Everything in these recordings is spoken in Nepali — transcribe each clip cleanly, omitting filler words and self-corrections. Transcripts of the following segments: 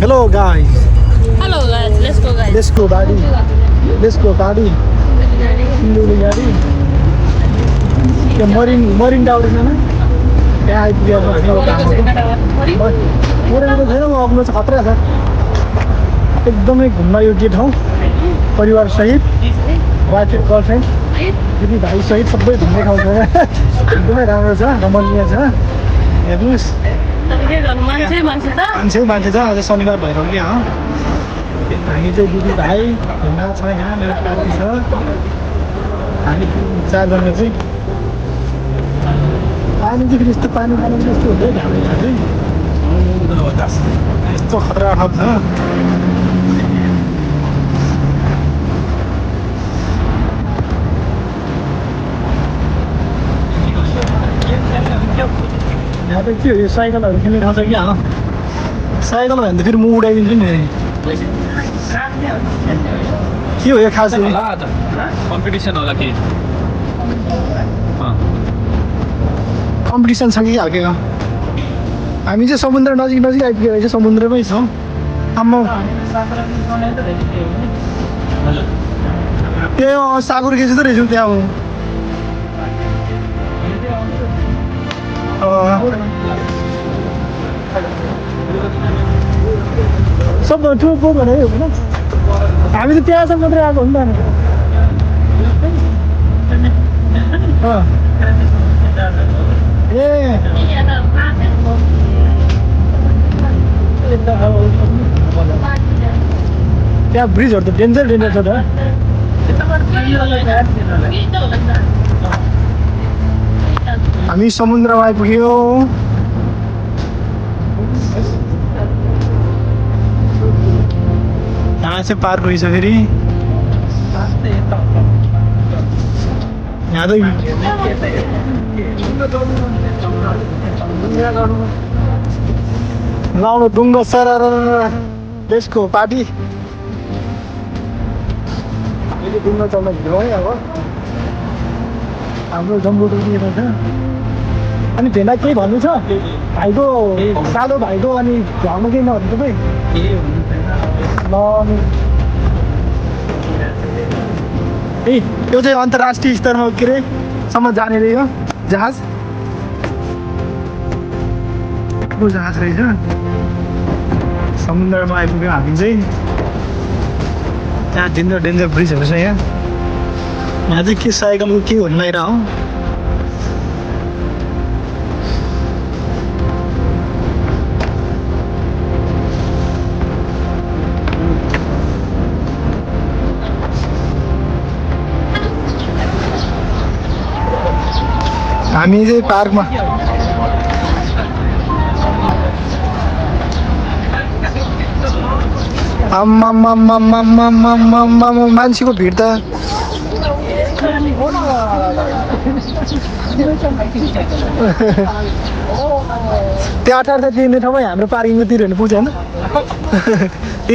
Hello guys. Hello guys, let's go guys. Let's go daddy. Let's go daddy. Lulu daddy. के मरिन डाउन छैन त्यहाँ आइपुग्यो अब काम मरेको छैन म आफ्नो चाहिँ खतरा छ एकदमै घुम्न योग्य ठाउँ परिवार सहित वाइफ एन्ड गर्लफ्रेन्ड दिदी भाइ सहित सबै घुम्ने ठाउँ छ एकदमै राम्रो छ रमणीय छ हेर्नुहोस् मान्छे छ आज शनिबार भएर हो कि हामी चाहिँ दिदी भाइ घुम्न छ यहाँ मेरो पार्टी छ हामी चारजना चाहिँ पानी चाहिँ फेरि यस्तो पानी बनाउनु जस्तो हुँदैन हाम्रो यहाँ चाहिँ यस्तो खतरा ठाउँ छ यहाँ त के हो यो साइकलहरू खेल्ने ठाउँ छ क्या साइकल भयो भने त फेरि म उडाइदिन्छु नि के हो यो खास कम्पिटिसन होला कि कम्पिटिसन छ कि हल्केको हामी चाहिँ समुद्र नजिक आइपुगेर चाहिँ समुद्रमै छौँ आम्मा त्यहाँ सागर खेल्छु त रहेछौँ त्यहाँ सबभन्दा ठुलो पो भने होइन हामी त त्यहाँसम्म मात्रै आएको हो नि त ए त्यहाँ ब्रिजहरू त डेन्जर छ त हामी समुद्रमा आइपुग्यौँ यहाँ चाहिँ पार्क रहेछ फेरि यहाँ त लाउनु डुङ्गो सर देशको पार्टी अहिले डुङ्गो चल्न ढिलो है अब हाम्रो जम्बू डुङ्गिएको छ अनि भेला केही भन्नु छ भाइको सानो भाइको अनि घरमा केही नभन्नु तपाईँ ल ए यो चाहिँ अन्तर्राष्ट्रिय स्तरमा के अरे सम्म जाने रहेछ जहाज ठुलो जहाज रहेछ समुद्रमा आइपुग्यो हामी चाहिँ त्यहाँ डेन्जर ब्रिजहरू छ यहाँ चाहिँ के साइकलको के भन्नु आइरह हो हामी चाहिँ पार्कमा मान्छेको भिड त त्यो 8 दिने ठाउँमा हाम्रो पार्किङको तिर्नु पुग्छ होइन ए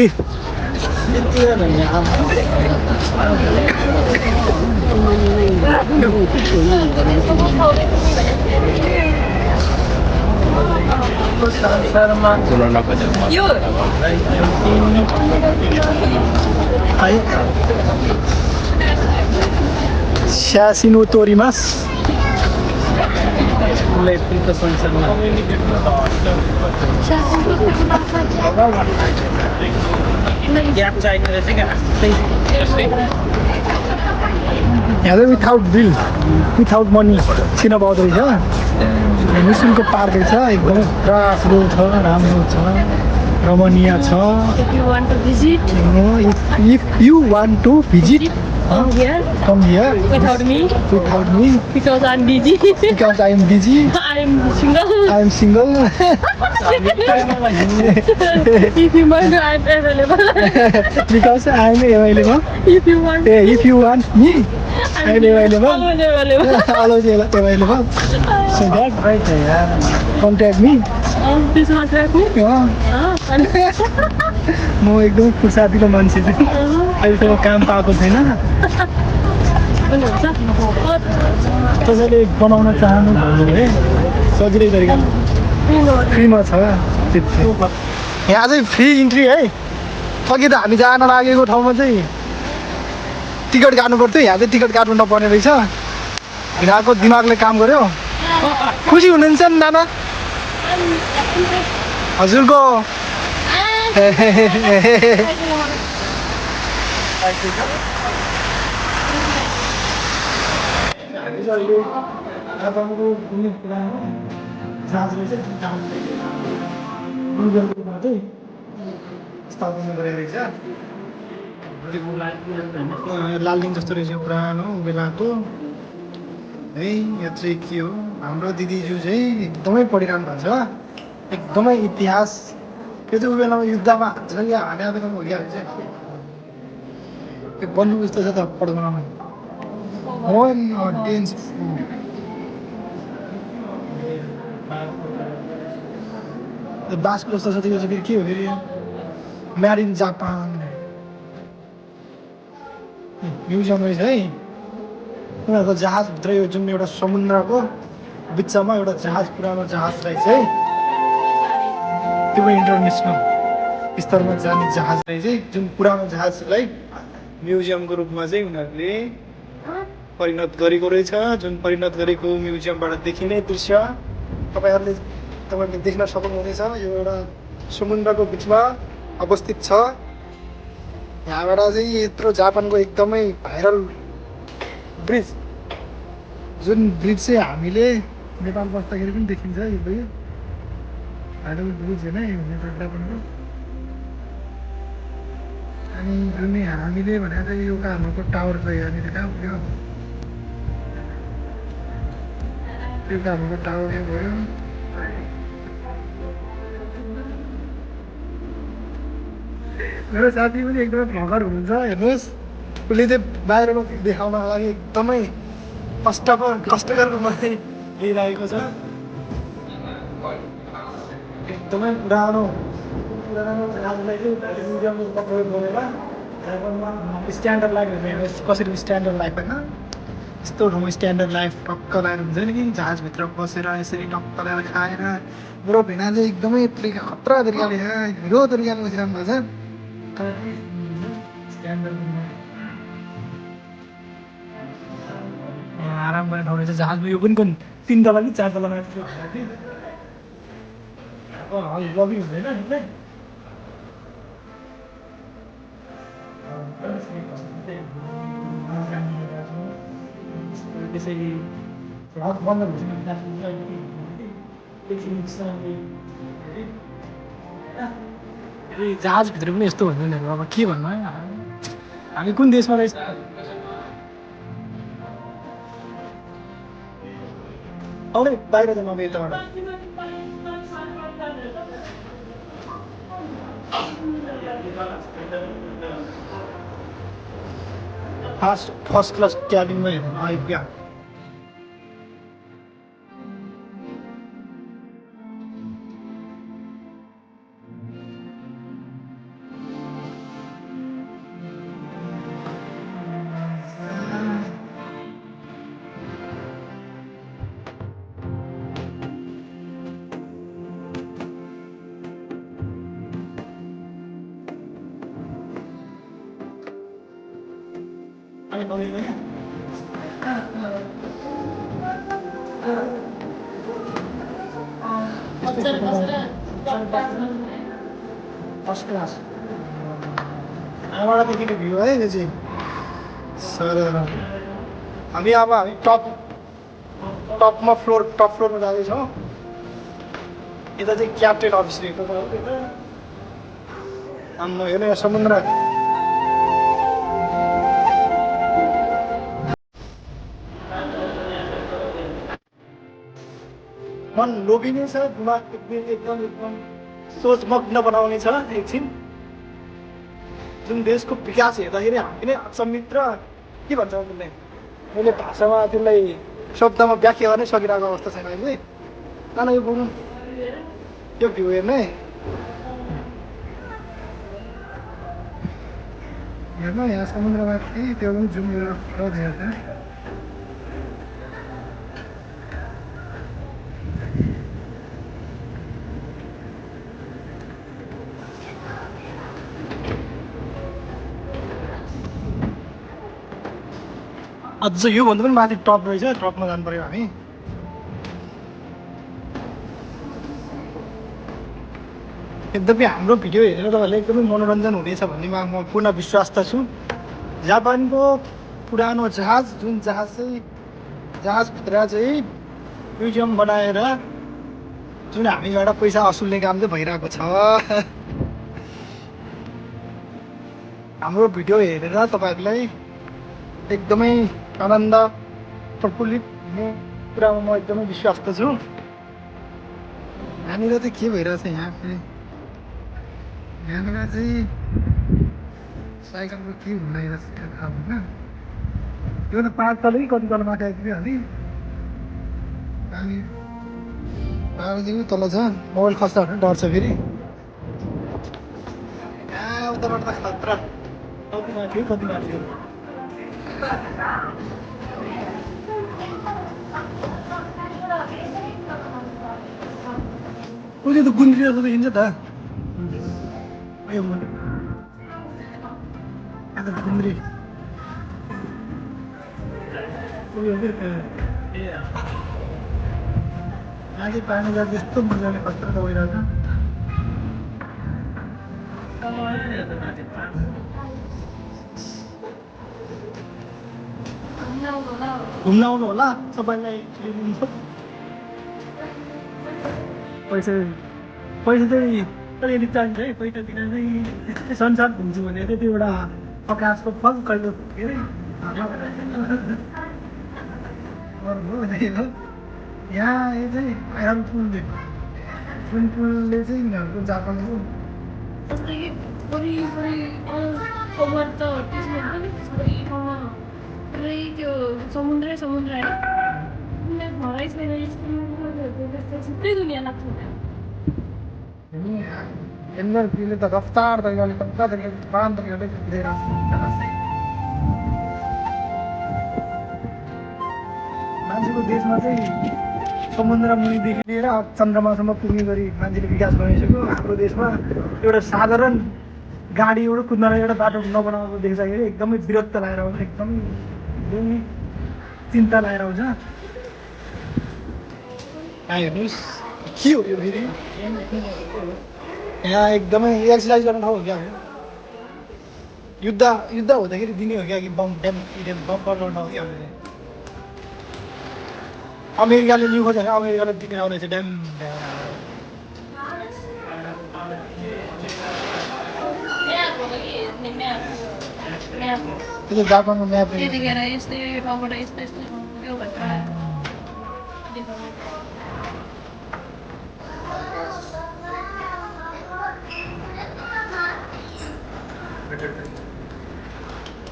Shasino Torimas. यहाँ चाहिँ विथाउट बिल विथाउट मनी किन पाउँदो रहेछ निशुल्क पार्क छ एकदमै राम्रो छ राम्रो छ रमणीय छ if you want to visit come here Without me because I'm busy. because I am busy I am single. If you want, I'm available. because I am available. If you want, if you want me, I am available. always available. always available. So that right there. Contact me. This one contact me. म एकदमै फुर्सादिलो मान्छे चाहिँ अहिलेसम्म काम पाएको छैन कसैले बनाउन चाहनु भयो भने सजिलै तरिकाले फ्रीमा छ यहाँ चाहिँ फ्री इन्ट्री है। अघि त हामी जान लागेको ठाउँमा चाहिँ टिकट काट्नु पर्थ्यो, यहाँ चाहिँ टिकट काट्नु नपर्ने रहेछ। यहाँको दिमागले काम गर्यो। खुसी हुनुहुन्छ नि नाना हजुरको? लालदिङ जस्तो रहेछ पुरानो बेलाको है। यो चाहिँ के हो, हाम्रो दिदीज्यू चाहिँ एकदमै पढिरहनु भएको छ, एकदमै इतिहास। यो चाहिँ उ बेलामा युद्धमा हाने आँदैन हो क्या चाहिँ बन्नु जस्तो छ त पढ्नुमा। बासको जस्तो छ त्यो चाहिँ के हो फेरि? म्याड इन जापान म्युजियम रहेछ है। उनीहरूको जहाजभित्र यो जुन एउटा समुद्रको बिचमा एउटा जहाज, पुरानो जहाज रहेछ है। त्यो पनि इन्टरनेसनल स्तरमा जाने जहाज रहेछ है। जुन पुरानो जहाजलाई म्युजियमको रूपमा चाहिँ उनीहरूले परिणत गरेको रहेछ। जुन परिणत गरेको म्युजियमबाट देखिने दृश्य तपाईँहरूले देख्न सक्नुहुनेछ। यो एउटा समुद्रको बिचमा अवस्थित छ। यहाँबाट चाहिँ यत्रो जापानको एकदमै भाइरल ब्रिज, जुन ब्रिज चाहिँ हामीले नेपाल बस्दाखेरि पनि देखिन्छ। यो भाइरल ब्रिज होइन नेपाल जापानको। अनि जुन हामीले भनेको चाहिँ यो हाम्रो टावर छ यहाँनिर, कहाँ पुग्यो त्यो हाम्रो टावर भयो। मेरो साथी पनि एकदमै भ्लगर हुनुहुन्छ, हेर्नुहोस्। उसले चाहिँ बाहिरमा देखाउनको लागि एकदमै कष्टकर रूपमा चाहिँ लिइरहेको छ। एकदमै पुरानो जहाजलाई चाहिँ म्युजियमको रूपमा प्रयोग गरेर स्ट्यान्डर्ड लाइफ हेर्नुहोस् कसरी स्ट्यान्डर्ड लाइफ होइन। यस्तो ठाउँमा स्ट्यान्डर्ड लाइफ टक्क लगाएर हुन्छ नि, जहाजभित्र बसेर यसरी टक्क लगाएर खाएर। मेरो भेना चाहिँ एकदमै खतरा तरिकाले हिरो तरिकाले बसिरहनु भएको छ। आराम गर्ने ठाउँ रहेछ जहाजमा। यो पनि 3 तला कि 4 तला लबी हुँदैन त्यसरी बन्द जहाजभित्र पनि यस्तो हुन्छ नि। अब के भन्नु है, हामी कुन देशमा रहेछ? आउने बाहिर जानु अब यताबाट। फर्स्ट क्लास क्याबिनमा हेर्नु आइपुग्यो। फर्स्ट क्लास यहाँबाट देखेको भ्यू है यो चाहिँ। सर हामी टप फ्लोरमा जाँदैछौँ। यता चाहिँ क्याप्टेन अफिस रहेको हाम्रो हेर्नु यहाँ समुद्र। मन लोभिने छ, दिमाग एकदम सोचमग्न बनाउने छ एकछिन। जुन देशको विकास हेर्दाखेरि हामी नै अचम्मित र के भन्छ उसले, मैले भाषामा त्यसलाई शब्दमा व्याख्या गर्नै सकिरहेको अवस्था छैन अहिले। नाना यो बोल्नु, यो भ्यू हेर्ने हेर्नु यहाँ समुद्रमा त्यो पनि जुम गरेर हेर्छ। अझ योभन्दा पनि माथि टप रहेछ, टपमा जानु पऱ्यो हामी। यद्यपि हाम्रो भिडियो हेरेर तपाईँहरूलाई एकदमै मनोरञ्जन हुनेछ भन्ने म पूर्ण विश्वास त छु। जापानको पुरानो जहाज, जुन जहाजभित्र चाहिँ म्युजियम बनाएर जुन हामीबाट पैसा असुल्ने काम चाहिँ भइरहेको छ। हाम्रो भिडियो हेरेर तपाईँहरूलाई एकदमै आनन्द प्रफुल्लित हुने कुरामा म एकदमै विश्वास त छु। यहाँनिर चाहिँ के भइरहेछ यहाँ फेरि, यहाँनिर चाहिँ साइकलको के हुँदैरहेछ थाहा हुँदैन। यो त 5 तल कि कति तल माथि आइपुग्यो अनि बाबुजी तल छ, मोबाइल खस्छ भने डर छ फेरि। उताबाट त खतरा, कति माथि हो कति माथि हो। उसले त गुन्द्री जस्तो देखिन्छ त, यो मुनि यहाँ त गुन्द्री। माथि पानी जाँदा यस्तो मजाले खतरा गइरहेछ। घुम्न आउनु होला सबैलाई। पैसा चाहिँ अलिअलि चाहिन्छ है, पैसा दिन चाहिँ संसार घुम्छु भने चाहिँ त्यो एउटा प्रकाशको फल कहिले के अरे यहाँ यो चाहिँ आइरन पुलले चाहिँ यिनीहरूको जापानको त्यो समुद्रै समुद्र भरै छैन, थुप्रै दुनियाँ लाग्छ। एनर्जीले त रफ्तार तरिकाले कता तरिकाले तमाम तरिकाले कुदेर मान्छेको देशमा चाहिँ समुद्र मुनिदेखि लिएर चन्द्रमासम्म पुग्ने गरी मान्छेले विकास बनाइसक्यो। हाम्रो देशमा एउटा साधारण गाडी एउटा कुद्नलाई एउटा बाटो नबनाएको देख्दाखेरि एकदमै विरक्त लागेर आउँछ, एकदमै चिन्ता लागेर आउँछ। हेर्नुहोस् के हो यो फेरि, यहाँ एकदमै एक्सर्साइज गर्ने ठाउँ हो क्या। युद्ध हुँदाखेरि दिने हो क्या कि बम ड्याम बम बनाउने ठाउँ क्या। अमेरिकाले लिएको छ भने अमेरिकाले दिने आउने चाहिँ ड्याम त्यो जापानको म्याप त्यतिखेर यस्तै ठाउँबाट यस्तो यस्तो त्यो भनेर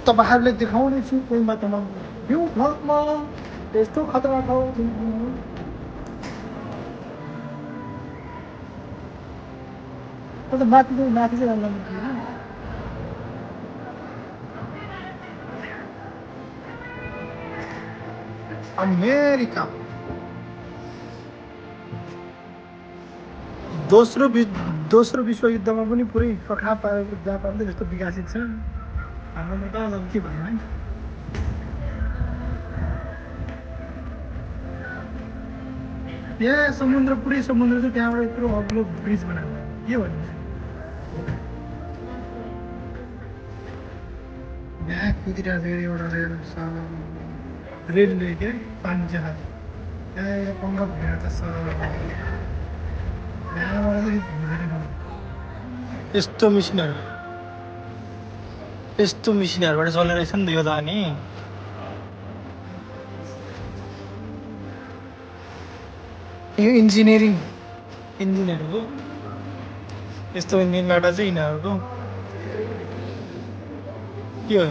तपाईँहरूले देखाउने छु कोही मात्रामा यो भ्लगमा यस्तो खतरा ठाउँ माथि चाहिँ राम्रो अमेरिका दोस्रो विश्वयुद्धमा पनि पुरै सखा पारेको जापानले जस्तो विकसित छ। हाम्रो त अब के भन्नु है। यहाँ समुद्र पुरै समुद्र चाहिँ त्यहाँबाट यत्रो अग्लो ब्रिज बनाएको के भन्नु। यहाँ कुदिरहेको छ एउटा रेलवे के पानी जहाज, त्यहाँ पङ्खा भइरहेको छ। यस्तो मिसिनहरूबाट चल्ने रहेछ नि त यो त। अनि यो इन्जिनहरू हो, यस्तो इन्जिनबाट चाहिँ यिनीहरूको के हो